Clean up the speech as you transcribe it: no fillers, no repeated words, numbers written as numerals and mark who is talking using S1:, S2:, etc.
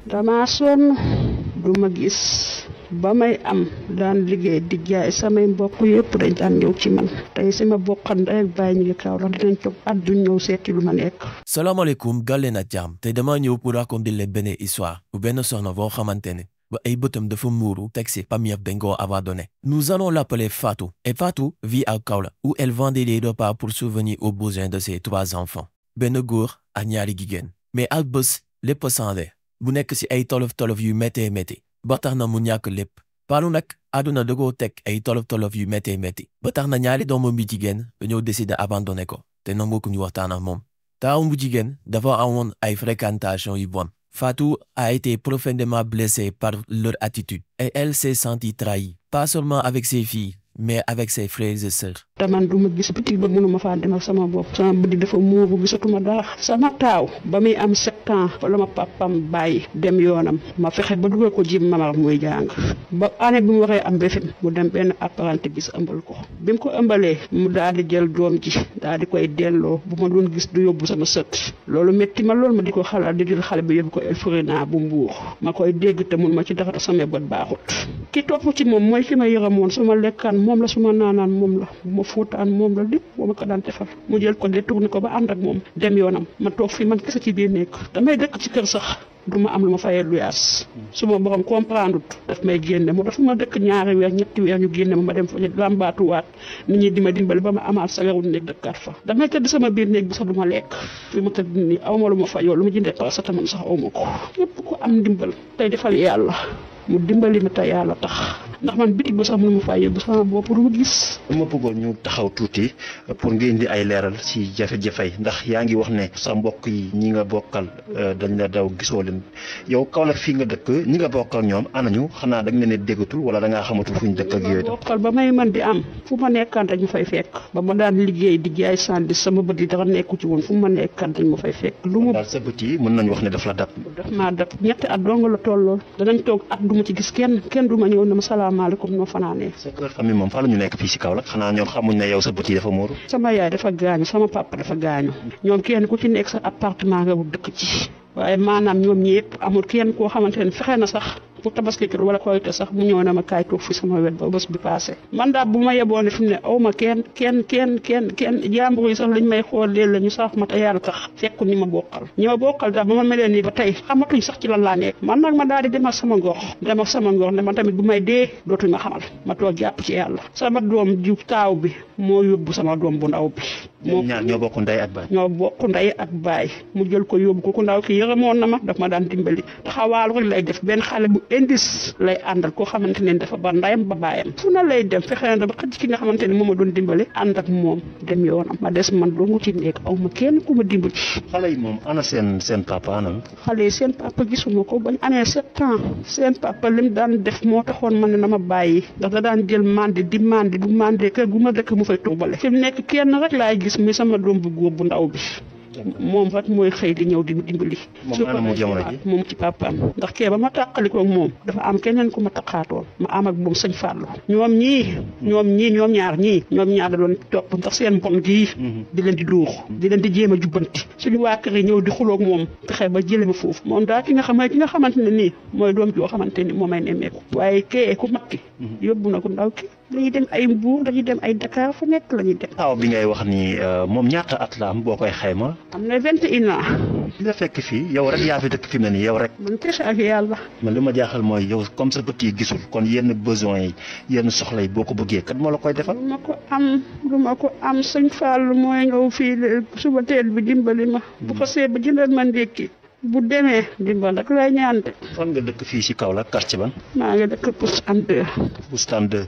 S1: dama sonn duma gis ba may am daan liggéey di jaay samay mbokk yëpp dañ daan ñëw ci man tey sama bokkan ndey ak baay ñu ngi Kaolack dinañ toog at duñ ñëw seeti lu ma nekk.
S2: salaamaaleykum gàlle na jàmm te dama ñëw pour raconter leen benn histoire bu benn soxna boo xamante ne ba ay bëtam dafa muuru teg si famille dañ koo abandonné. Nous allons l'appeler Fatou et Fatou vit à Kaolack où elle vendait des repas pour subvenir aux besoins de ses 3 enfants benn góor ak ñaari jigéen mais ak bés lépp changé bu nekk si ay tolof yu méttee métti ba tax na mu ñàkk lépp Fatou nag àdduna da koo teg ay tolof yu méttee métti ba tax na ñaari doomam bi jigéen dañoo décider abandonné ko te nangu ko ñu waxtaan ak moom taawam bu jigéen dafa amoon ay fréquentation yu bon. Fatou a été profondément blessée par leur attitude et elle s'est sentie trahie, pas seulement avec ses filles, mais avec ses frères et sœurs.
S1: te man du ma gis bitig ba mënuma faa dem ak sama bopp sama bëdi dafa muuru gisatuma dara sama taaw ba muy am 7 ans wala ma papam bàyyi dem yoonam ma fexe ba dugal ko jim mamar muy jàng ba année bi mu waree am BFEM mu dem benn apprenti gis ëmbal ko bi mu ko ëmbalee mu daal di jël doom ji daal di koy delloo bu ma doon gis du yóbbu sama sët loolu métti ma loolu ma di ko xalaat di jël xale bi yóbbu ko Elfurina bu Mbuur ma koy dégg te mun ma ci dara sama bët baaxut ki topp ci moom mooy ki ma yërëmoon su ma lekkaan moom la su ma naanaan moom la fóotaan moom la lépp moo ma ko daan defal mu jël ko de tourné ko ba ànd ak moom dem yoonam ma toog fi man kese ci biir nekk damay dëkk ci kër sax du ma am lu ma fayee lu yaas su ma borom comprendre daf may génne mu dafa ma dëkk 2 weer 3 weer ñu génne ma dem fa ñu làmbaatuwaat nit ñi di ma dimbali ba ma amaat sagaru néeg dëkkaat fa damay tëdd sama biir néeg bi sax du ma lekk fi ma tëdd nii aw ma lu ma fayoo lu ma jëndee paracetamol sax aw ma ko képp ku am ndimbal tey defal yàlla mu dimbali ma te yàlla tax ndax man bitig ba sax mënu ma faa yóbbu sama bopp du ma gis.
S3: ma bëggoon ñu taxaw tuuti pour nga indi ay leeral ci jafe-jafe ndax yaa ngi wax ne sa mbokk yi ñi nga bokkal dañ la daw gisoo leen yow Kaolack fii nga dëkk ñi nga bokkal ñoom anañu xanaa dañ leen a déggatul wala da ngaa xamatul fu ñu dëkk ak yooyu.
S1: bokkal ba may mën di am fu ma nekkaan dañ ma fay fekk ba ma daan liggéey di jaay sànni sama bët yi dara nekku ci woon fu ma nekkaan dañ ma fay fekk. lu mu
S3: daal sa bët yi mën nañu wax ne daf la dab.
S1: daf maa dab 2 at dong la tollool danañ toog at du ma ci gis kenn du ma ñëw ne ma salaamaaleykum noo fanaanee.
S3: sa kër famille moom fa la ñu nekk fii si Kaolack xanaa ñoom xamuñ ne yow sa bët yi dafa muuru.
S1: sama yaay dafa gaañu sama papa dafa gaañu ñoom kenn ku ci nekk sa appartement nga dëkk ci waaye maanaam ñoom ñëpp amul kenn koo xamante ne fexe na sax pour tabaski kër wala koyte sax mu ñëw na ma kaay toog fi sama wet ba bés bi passé man daal bu ma yeboone fi mu ne aw ma kenn jàmbur yi sax lañ may xool léeg la ñu sax ma te yàlla tax fekku ñi ma bokkal daal ba ma melee nii ba tey xamatuñ sax ci lan laa nekk man nag ma daal di dem ak sama ngor ne man tamit bu may dee dootuñ ma xamal ma toog jàpp ci yàlla sama doom ju taaw bi moo yóbbu sama doom bu ndaw bi
S3: ñaar ñoo bokk ndey ak baay mu jël ko yóbbu ko ku ndaw ki yërëmoon na ma daf ma daan dimbali taxawaalu rek lay def benn xale bu indis lay àndal koo xamante ne dafa ba ndayam ba baayam fu na lay dem fexe na ba xëj ki nga xamante ne moom ma doon dimbali ànd ak moom dem yoonam ma des man doo ci nekk aw ma kenn ku ma dimbali. xale yi moom ana seen papa ana.
S1: xale yi seen papa gisuma ko bañ amee 7 ans seen papa lim daan def moo taxoon ma ne na ma bàyyi ndax da daan jël mandi di mandi bu mandee kër gu ma dëkk mu fay tuubale fi mu nekk kenn rek laay gis muy sama doom bu góor bu ndaw bi. moom rek mooy xëy di ñëw di dimbali. moom ci papaam ndax kee ba ma tàqalikoo ak moom dafa am keneen ku ma taqaatoon ma am ak moom sëñ Fallou ñoom ñaar da doon topp ndax seen mbon gii di leen di duux di leen di jéem a jubbanti suñu waa kër yi ñëw di xuloog moom fexe ba jële ma foofu moom daal ki nga xamante ne nii mooy doom joo xamante ni moo may nemmeeku waaye kee ku mag ki yóbbu na ku ndaw ki dañuy dem ay Mbuur dañuy dem ay Dakar fu nekk la ñuy dem.
S3: taw bi ngay wax ni moom ñaata at la am boo koy xayma.
S1: am na 21 ans.
S3: li la fekk fii yow rek yaa fi dëkk fi mu ne nii yow rek.
S1: man kese ak yàlla.
S3: man li ma jaaxal mooy yow comme sa bët yi gisul kon yenn besoin yi yenn soxla yi boo ko bëggee kat moo la koy defal. du ma ko am sëñ Fallou mooy ñëw fii suba teel bi dimbali ma. bu ko see ba jëndal ma ndékki. bu demee dimbal rek lay ñaan de. fan nga dëkk fii si Kaolack quartier ban.
S1: maa ngi dëkk Boustane 2.
S3: Boustane 2.